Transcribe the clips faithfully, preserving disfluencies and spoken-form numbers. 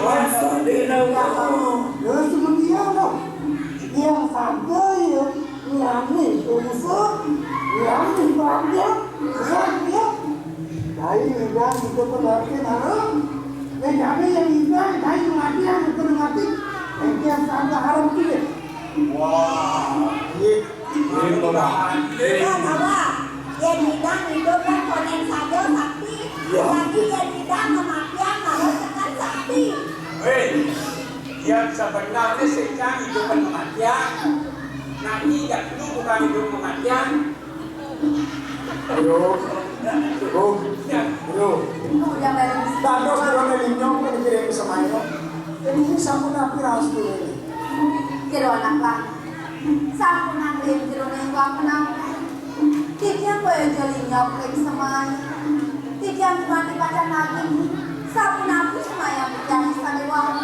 Astagfirullah. Ya, seperti itu. Yang satu ya, ngilangin urusan, ngilangin perhatian, ya, ya. Dari udah itu berarti haram. Ya, jadi yang udah, dari mati yang itu mati. Yang dia sampai haram juga. Wah, iya. Iya, Bapak. Iya, Bapak. Yén hidang hidup kan konen saja sakti. Iya. Tapi yén hidang kematian malah tekan sakti. Wéh, yang sebenarnya sekarang hidup kematian. Nanti gak dulu bukan hidup kematian. Bro, bro, bro. Dados durung linyong kok dikirim ke Semayo. Ini sampun napi raos dulu ini. Jero anak lanang. Sampun nangkring jero ning wong menawi. Titiang kaya aja linyok ring Semayo. Titiang kuwati pacan naging. Sampun napi Semayo titiang istane wong.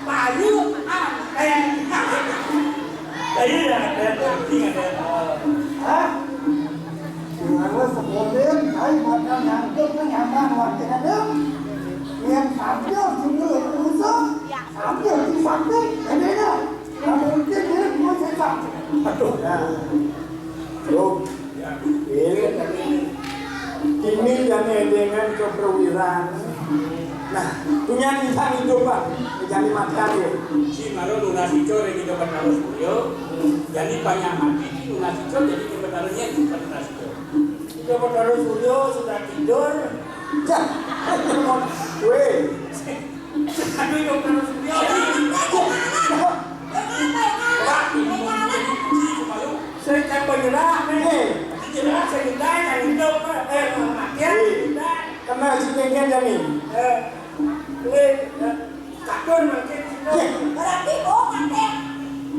Payu anten. Lah iya ya, ada, ada, ada. Hah? Gimana sebutin, saya bakal nyangkut ke nyaman wakil ada. Yang sambil sini usung, sambil disakti, ini ya. Nggak mungkin ini mau setan. Aduh. Ya. Loh. Ini, ini jane dengan keperwiraan. Nah, punya insan hidup, Pak. Jadi makan ya. Si Maro lunas ijo ring Ijo Betara Surya. Jadi banyak mati, lunas ijo jadi Ijo Betara Surya, Ijo Betara Surya. Ijo Betara Surya sudah tidur. Cah. Weh. Aduh, Ijo Betara Surya. Pak, ini mau dipuji, Pak, yuk. Saya kan penyerah, nih. Penyerah, saya minta yang hidup, eh, mati, minta. Kena si Kengken, Jani. Eh, weh, eh, takut mungkin. Berarti bohong, Kang.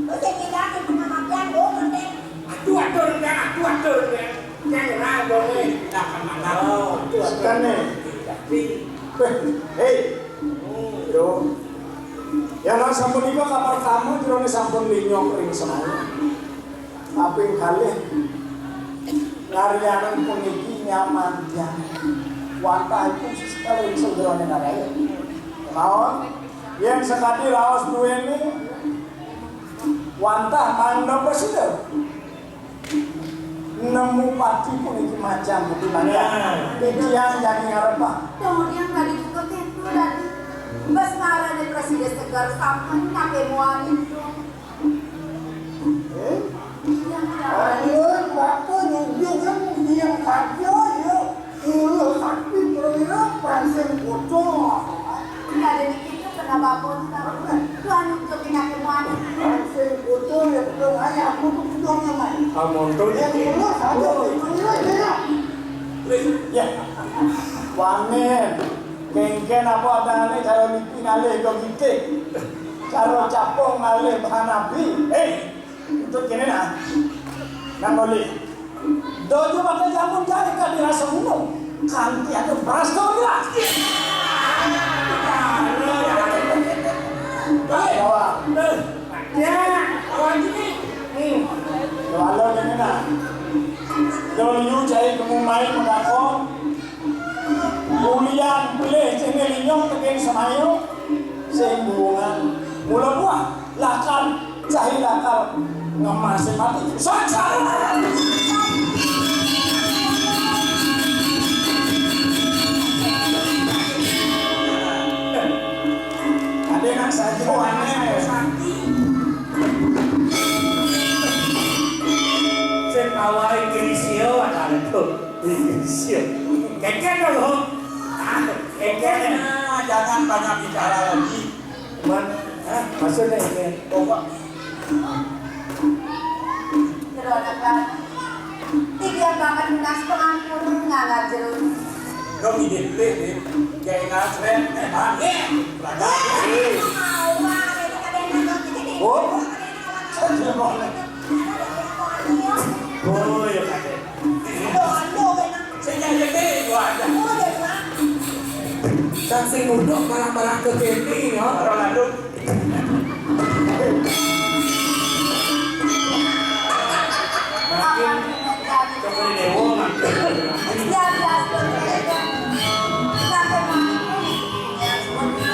Terus saya minta ke pengamatian, bohong, Kang. Aduh, aduh, Kang, aduh, aduh, Kang. Yang ragu, nih. Nah, mana? Oh, itu akan nih. Tapi, hei, bro. Ya, nah, sampun iku kabar tamu, jerone sampun linyok ring semana. Kaping kalih, ngaryaning puniki nyaman tiyang. Wantah iku sekali ing sejerone narayan. Mawon, yen sekadi raos duweni, wantah mandhapa sida. Nemu pati puniki macam betul. Nah. Titiang jagi ngarepah. Kemudian tadi juga gitu, Raden. Bas marane prasida segar sampun kake muani. Eh? Aduh, Bapak nunjukkan dia saja ya. Iya, sakti perwira pancen bocor. Enggak ada dikit tuh kena babon, Bang. Tuhan untuk pindah ke mana? Pancen bocor ya, belum aja aku tuh belum yang main. Ah, montor. Ya, iya, saja, iya, iya. Ya. Wanen. Kengken apa adane cara mimpi ngalih ke gitik. Cara capung ngalih bahan api. Eh, untuk kene nah. Nang oli. Dojo pakai jamun jare kan dirasa ngono. Kanthi ada beras to ya. Ayo, Wak. Ya, awan ini. Hmm. Yo, halo, kene nah. Yo, yu jai kamu main menakon. Ulian pelih sing linyong teking semayo, sing buwungan. Mula buah lakar, jahi lakar, ngemas mati. Sangsara. Ade nak saja aneh. Sing awai kiri sio ada tuh. Keken dong, Hong. Ah, keken. Nah, jangan banyak bicara lagi. Man, ah, maksudnya ini. Oh, Pak. Jero anak lanang. Tiga bahkan bekas pengampun ngalah jero. Lo gini dulu, nih. Kayak ngasren. Eh, bangke. Bangke. Oh, saya mau. Oh, ya, Pak. Sing nyang gedhe iku aja. Sing sing nguduk malah-malah ke kene ya. Ora ngandung. Makin kepene wong. Ya, ya, seperti itu. Sampai mati. Ya, seperti itu.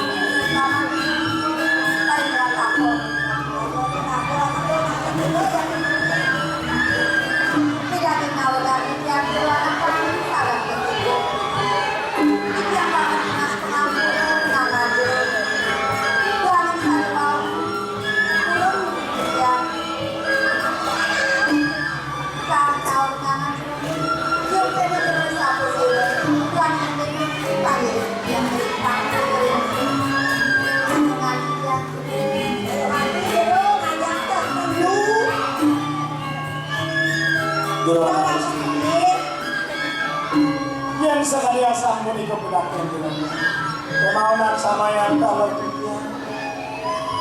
Yén sakadi asapunika pidartan jenengan, kémaon samayan kalih titiang,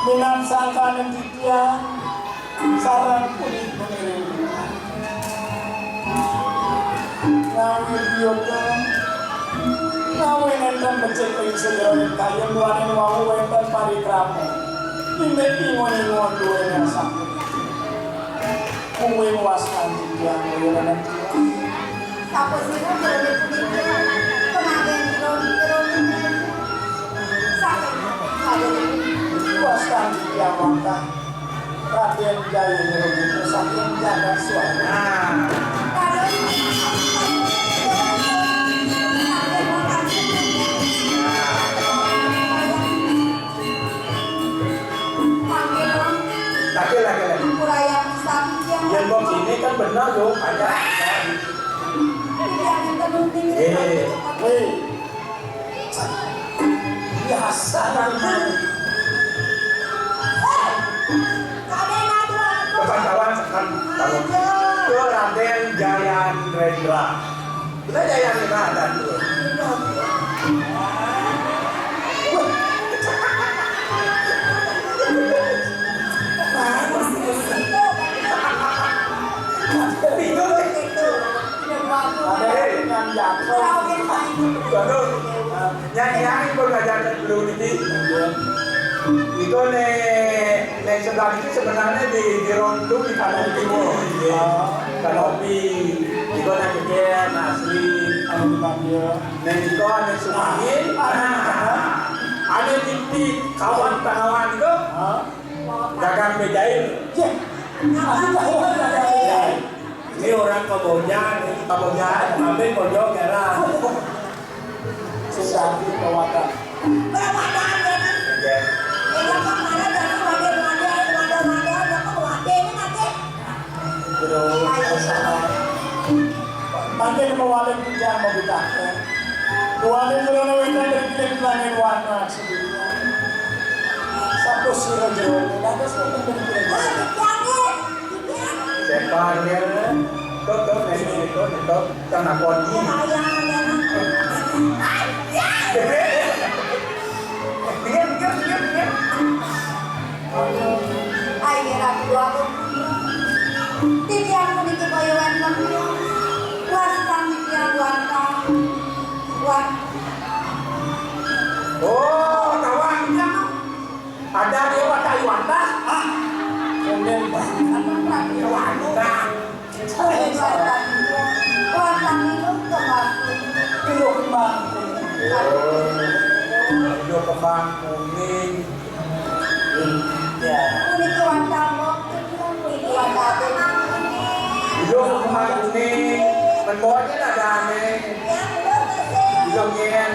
minab sangkaning titiang, sareng puri pangiring. Ngawit yuda, ngawit nénten becik ring sajeroning kayun, duaning wau wénten parikrama. Indik ingon-ingon duéné asapunika. Kuwing wastan titiang, Rama. Sapa sira Rama punika? Kemanggen Rama, Rama. Saking Rama. Wastan titiang wantah Radén Jaya Rama saking jagat Swarna. Nah. Lagi, lagi, lagi. Yén mbok ini kan bener loh, banyak. Eh, wéh. Biasa kan. Kepantauan sekan. Ke Radén Jayan Rendra. Lah, ya, yang lima ada tuh. Bingung deh. Ada yang jatuh. Waduh. Nyanyi-nyanyi pun ngajakin dulu niki. Iku nek, nek sebelah niki sebenarnya di, di Rontu di Kanopi. Kanopi. Iku nek iki asli Kanopi Mabia. Nek iku nek Sumahin. Nah, ada titik kawan tanaman itu. Dagang bejail. Aku tahu dagang bejail. Ini orang Kamboja, nih. Kamboja, tapi Kamboja merah. Sudah di Kawatan. Kawatan, ya, kan? Iya. Ini kan mana dari Wade, Wade, Wade, Wade, ada kok Wade ini nanti. Terus, mangkin mawali puja mau kita. Wade jero wénten dari langit warna sedikit. Satu sira jero, dados wénten dari. Sepan ya. Tuh, tuh, nek, nek, tuh, nek, tuh, kang nakoni. Minggir, minggir, minggir, minggir. Ayo, Ratu Agung. Titiang puniki kaya wénten. Wastan titiang wantah. Wan. Oh, tawang. Ada Déwa Taiwanta? Hah? Kemudian banyak. Taiwanta. Taiwanta. Taiwanta itu kembang kuning. Itu kembang kuning. Itu kembang kuning. Ya. Kuning Taiwanta, kuning Taiwanta. Itu kembang kuning. Menbawanya ada aneh. Itu nyen.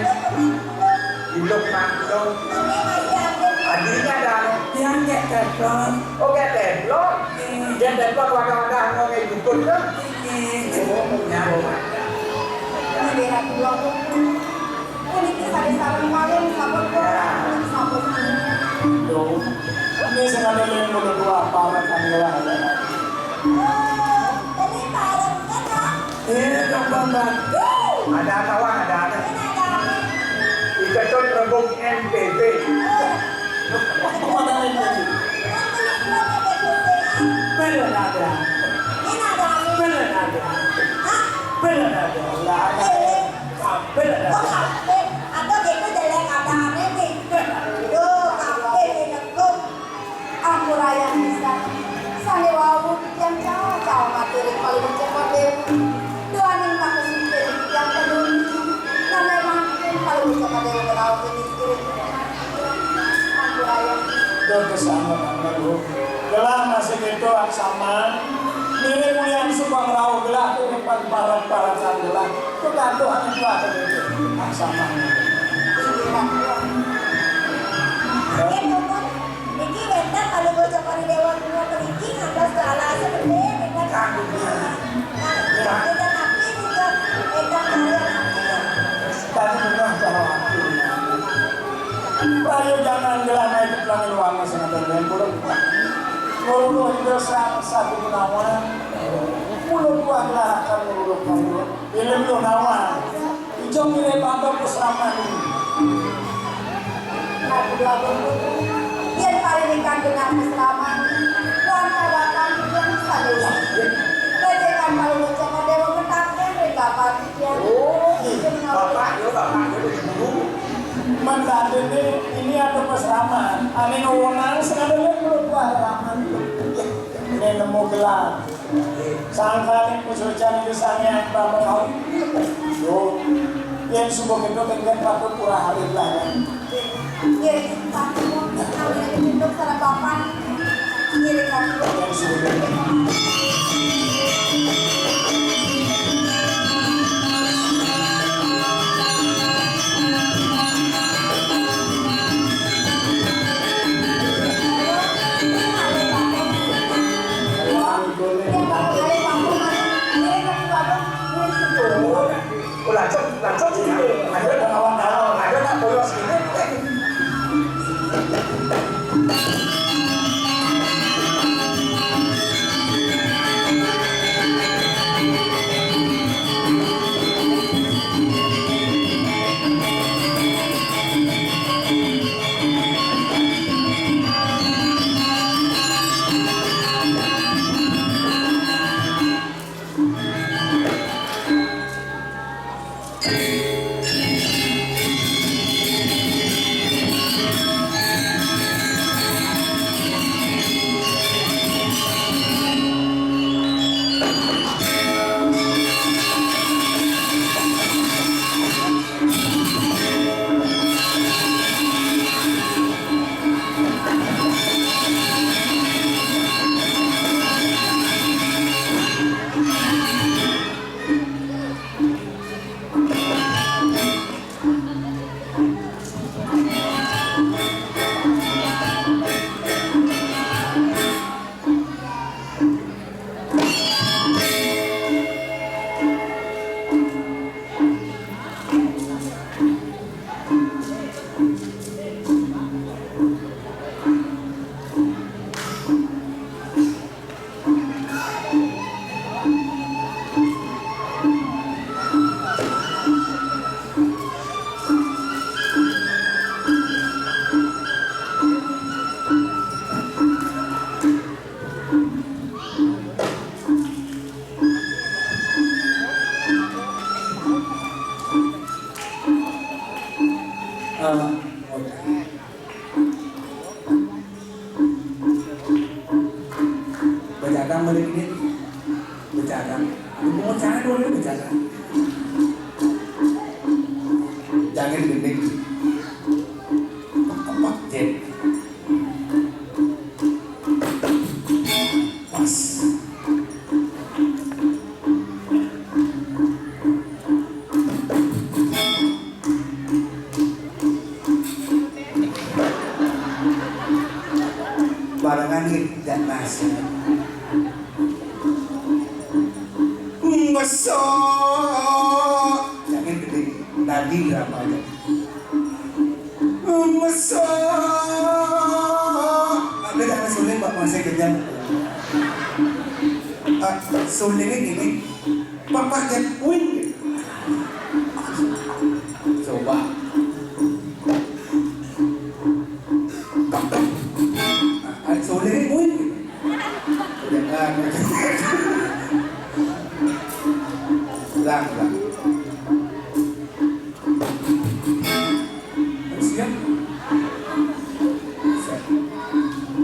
Ilok mangkok. Adine ada anu. Tiang gek teflon. Oh, gek teflon. Nggih. Gek teflon wadah-wadah ngombe dukun to? Nggih. Oh, punya rumah. Nggih, kula. Puniki sampun sampun malih, sampun. Ya. Sampun. Lho, ini sing ada yang mulut dua aparat kan ya. Oh, ini Pak Alex kan, ya? Ini dong, Bambang. Ada apa, Wang? Ada apa? Diketut rebung N P B. Apa ada N P B? Bener ada. Bener ada. Bener ada. Lah, ada. Bener ada. Atau gitu jelek ada aneh nih. Duh, apa ini? Ampurayang pisan. Sane wau titiang cacaw matur ring Palungguh Cokor Dewa. Duaning kakusumpen titiang peduli. Nami mangkin Palungguh Cokor Dewa ngrauh ring iring. Ampurayang. Duh, kesanget, Bu. Gelah masih keto aksaman. Nini mulian suka ngrauh gelah, tu depan parat-paratan gelah. Tu kantuh anu gelah, tu aksaman. Iya, Bu. Nggih, Bu. Niki wénten Palungguh Cokor Dewa kula puniki ngantos ke alasé gedé, wénten. Wénten api juga, wénten karya api. Tadi pernah kalau aku. Prayojanan gelah naik ke pelangin warna sangat dan pura. Loro itu sang satu gunawan. Kulo buah larakan nguluk kamu. Film lo nawa. Ijo mire baba peselamat. Aduh, aduh, aduh. Yen paling ikan genah peselamat. Wan kadakan yang salah. Bejekan kalau ngecek dewa mentaknya dari bapak dia. Oh, bapak yo, bapak yo dari dulu. Mendadak ini, ini ada peselamat. Ane ngewonang sengaja lihat kulo buah larakan. Ini nemu gelar. Sangkane puja-pujan iki sangean Brahma Kawi. Yo, yen subuh gendho kengken patut ora harit lah. Nggih, Pak. Kami gendho sareng Bapak. Ngiring kami. Yen subuh gendho. Ah, oke. Becakang balik ini. Becakang. Lu mau cara dulu becakang. Jangan gending. Kepak, Jen. Pas. Barengan nih, dan nasi. Mesok. Jangan gede. Tadi berapa aja? Mesok. Ada jangan sulit, Pak, masih kenyang. Ah, sulitnya gini. Bapak Jet Win. Coba. Bapak. Ah, sulit Win. Ya, ah, ulang, ulang. Siap? Siap.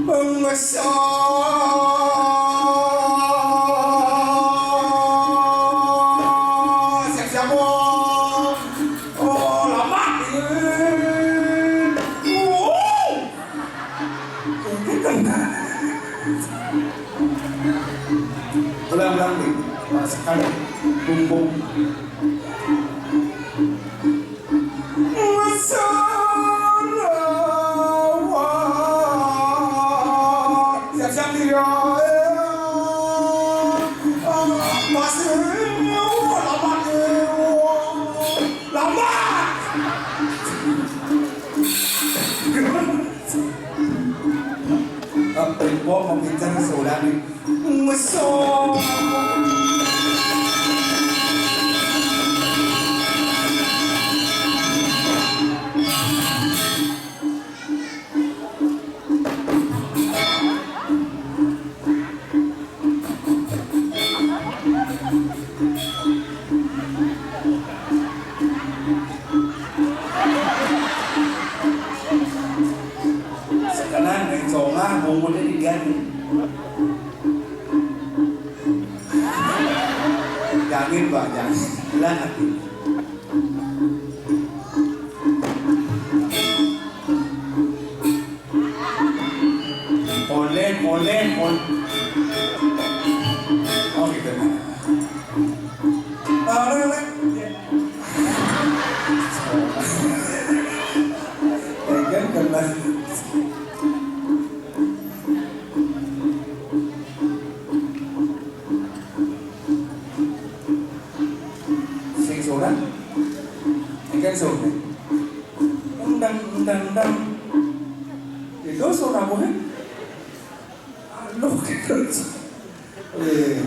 Pengusaha. Siap, siap, oh. Oh, lama. Wow. Ulang, ulang, nih. Sekali. Bumbung. Siap-siap dia. Masih lambat. Lambat. Tempo mau bicara seorang. Mesum. Ah, bungut ini dia nih. Jangan, Pak, jangan. Lah, hati. Oleh, oleh, oleh. Oh, gitu. Oleh, oleh. Jangan kena. Sing seorang, ikan seorang. Undang, undang, undang. Itu seorang apa, eh? Anu, gitu. Eh,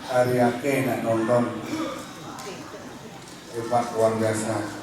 hari akeh nak nonton. Hebat, luar biasa.